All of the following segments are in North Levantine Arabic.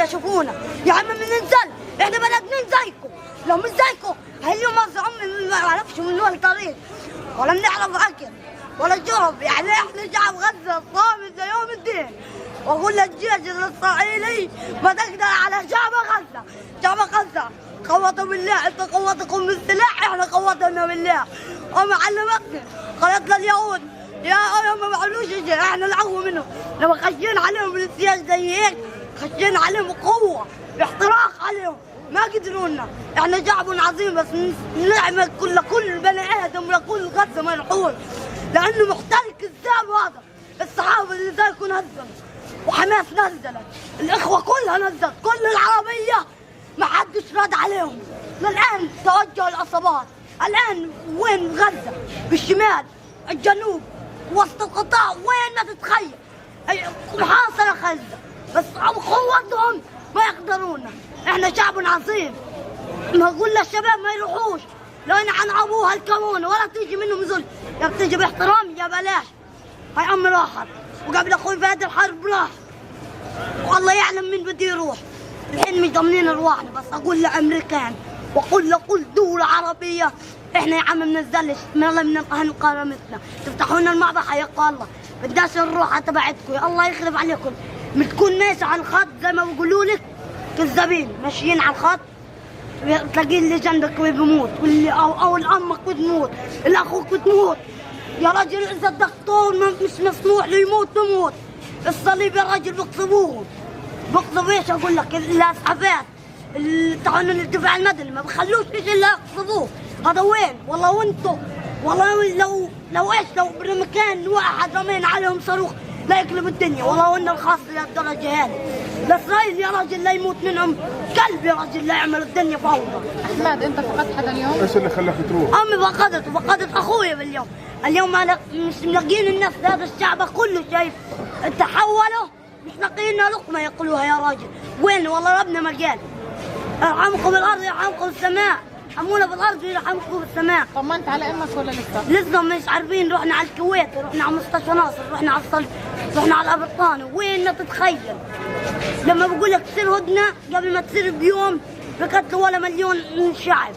العربية شوفونا يا عم، بننزل احنا بلدنا زيكم، لو مش زيكم هي مصر امي ما اعرفش من وين طريق، ولا بنعرف اكل ولا شرب، يعني احنا شعب غزة صامد ليوم الدين. واقول للجيش الاسرائيلي ما تقدر على شعب غزة، شعب غزة قوتوا بالله، انتوا قوتكم بالسلاح، احنا قوتنا بالله. امي علمتني قالت لليهود يا هم ما عملوش شيء، احنا العفو منهم، لما خشينا عليهم بالسياج زي هيك خشينا عليهم بقوة باحتراق عليهم ما قدرونا. احنا شعب عظيم، بس نعمل كل بني ادم لكل غزة منحول، لانه محتل كذاب. هذا الصحابة اللي زيكم نزلوا، وحماس نزلت، الاخوة كلها نزلت، كل العربية ما حدش رد عليهم. للان توجهوا العصابات الان وين؟ غزة بالشمال، الجنوب، وسط القطاع، وين ما تتخيل محاصرة غزة، بس قوتهم ما يقدرونا. احنا شعب عظيم، ما اقول للشباب ما يروحوش، لو ان عن ابوها الكورونا ولا تيجي منهم ذل، يا بتيجي باحترام يا بلاش. هاي امي راحت، وقبل اخوي فهد الحرب راح، والله يعلم مين بده يروح. الحين مش ضامنين ارواحنا، بس اقول لامريكان واقول لكل دولة عربية احنا يا عم بننزلش من كرامتنا، تفتحوا لنا المعبر حياك الله، بدناش نروح على تبعتكم، يا الله يخرب عليكم. بتكون ماشي على الخط زي ما بيقولوا لك كذابين، ماشيين على الخط تلاقيه اللي جنبك بيموت، واللي او الامك بتموت، اللي اخوك بتموت. يا رجل اذا الدكتور مش مسموح له يموت بموت. الصليب يا رجل بقصبوهم، بقصب ايش اقول لك، الاسعافات تاعون الدفاع المدني ما بخلوش شيء الا يقصبوه. هذا وين؟ والله وانتو والله لو ايش، لو بمكان واحد رمينا عليهم صاروخ لا يقلب الدنيا، والله وإن الخاص لهالدرجة هذه. الاسرائيل يا رجل لا يموت منهم كلب يا رجل، لا يعمل الدنيا فوضى. احمد انت فقدت حدا اليوم؟ ايش اللي خلاك تروح؟ امي فقدت، وفقدت اخوي باليوم. اليوم انا مش ملاقيين الناس، هذا الشعب كله شايف تحولوا، مش لاقيين لقمة ياكلوها يا راجل. وين؟ والله ربنا ما قال ارحمكم الارض يرحمكم السماء، ارحمونا بالارض ويرحمكم بالسماء. طمنت على امك ولا لسه؟ لسه مش عارفين. رحنا على الكويت، رحنا على مستشفى ناصر، رحنا على الصلب، رحنا على الابرطاني، وين ما تتخيل. لما بقول لك تصير هدنة قبل ما تصير بيوم بقتلوا ولا مليون شعب.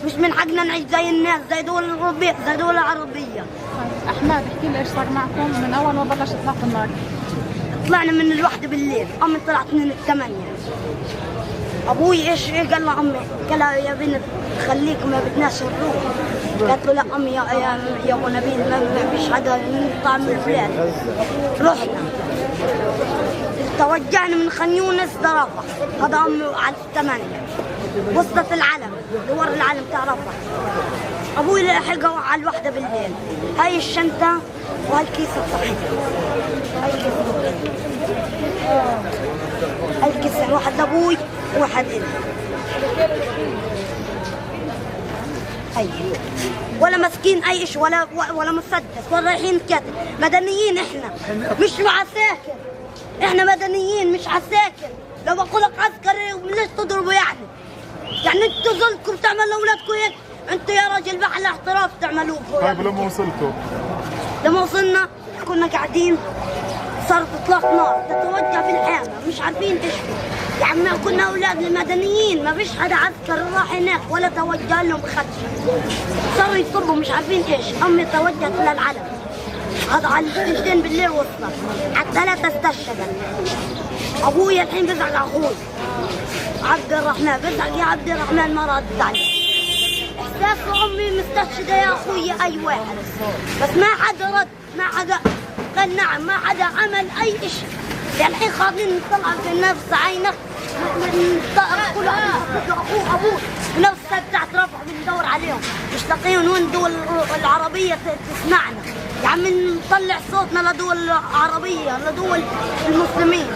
مش من حقنا نعيش زي الناس، زي دول الاوروبية، زي دول العربية. طيب احمد احكي لي ايش صار معكم من اول ما بلش اطلاق النار؟ طلعنا من الوحدة بالليل، امي طلعت من 8. ابوي ايش قال لامي؟ قال لها يا بنت خليكم ما بدناش نروح. قالت له لا امي يا ابو نبيل ما فيش حدا نطلع من البلاد. رحنا توجهنا من خان يونس لرفح، هذا امي على 8 وصلت العلم، دوار العلم تاع رفح. ابوي لحقه على 1 بالليل. هاي الشنطة وهالكيس الطحين، هاي الكيس، هاي الكيس، واحد لابوي وواحد الي. هاي ولا ماسكين اي شيء، ولا مسدس، ولا رايحين كاتب. مدنيين احنا، مش عساكر، احنا مدنيين مش عساكر. لو بقول لك عسكري ليش تضربوا يعني؟ يعني انتوا ظلكم تعملوا لاولادكم هيك؟ انتوا يا راجل بأحلى احتراف تعملوه. طيب لما وصلتوا؟ لما وصلنا كنا قاعدين، صارت اطلاق نار تتوجه في الحامه، مش عارفين ايش في. يا عمي كنا اولاد المدنيين، ما فيش حدا عسكري راح هناك ولا توجه لهم بخدشه. صاروا يصبوا مش عارفين ايش. امي توجهت للعلم، هذا على 2 بالليل وصلت، على 3 استشهدت. ابوي الحين بزعق اخوي عبد الرحمن، بزعق يا عبد الرحمن ما رد علي. احساس امي مستشهده يا اخوي اي واحد، بس ما حدا رد، ما حدا قال نعم، ما حدا عمل اي شيء. يعني الحين خاطرين نطلع في نفس عينك، كل واحد اخوه ابوه بنفس بتاعت رفح، بندور عليهم مش لاقيين. وين دول العربية تسمعنا يا عم؟ نطلع صوتنا لدول العربية، لدول المسلمين.